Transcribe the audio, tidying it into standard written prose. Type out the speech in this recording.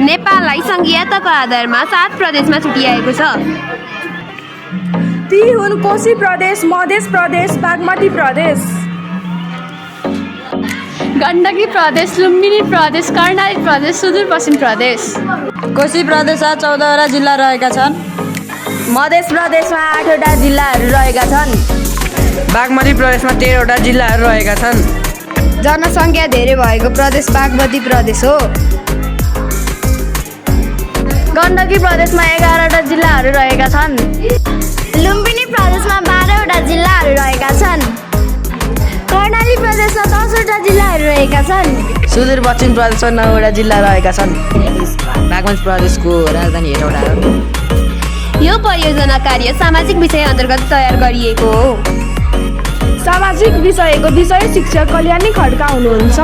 नेपाललाई संघीयताको आधारमा 7 प्रदेशमा छुट्याएको छ। ती हुन् कोशी प्रदेश, मध्य प्रदेश, बागमती प्रदेश, गण्डकी प्रदेश, लुम्बिनी प्रदेश, कर्णाली प्रदेश, सुदूरपश्चिम प्रदेश। कोशी प्रदेशमा 14वटा जिल्ला रहेका छन्। मध्य प्रदेशमा 8वटा जिल्लाहरू रहेका छन्। बागमती प्रदेशमा 13वटा जिल्लाहरू रहेका छन्। जनसङ्ख्या धेरै भएको प्रदेश बागमती प्रदेश हो। गण्डकी प्रदेशमा 11वटा जिल्लाहरू रहेका छन्। लुम्बिनी प्रदेशमा 12वटा जिल्लाहरू रहेका छन्। कर्णाली प्रदेशमा 10वटा जिल्लाहरू रहेका छन्। सुदूरपश्चिम प्रदेशमा 9वटा जिल्ला रहेका छन्। बागमती प्रदेशको राजधानी हेटौडा हो। यो परियोजना कार्य सामाजिक विषय अन्तर्गत तयार गरिएको हो। सामाजिक विषयको विषय शिक्षक कल्याणी खड्का हुनुहुन्छ।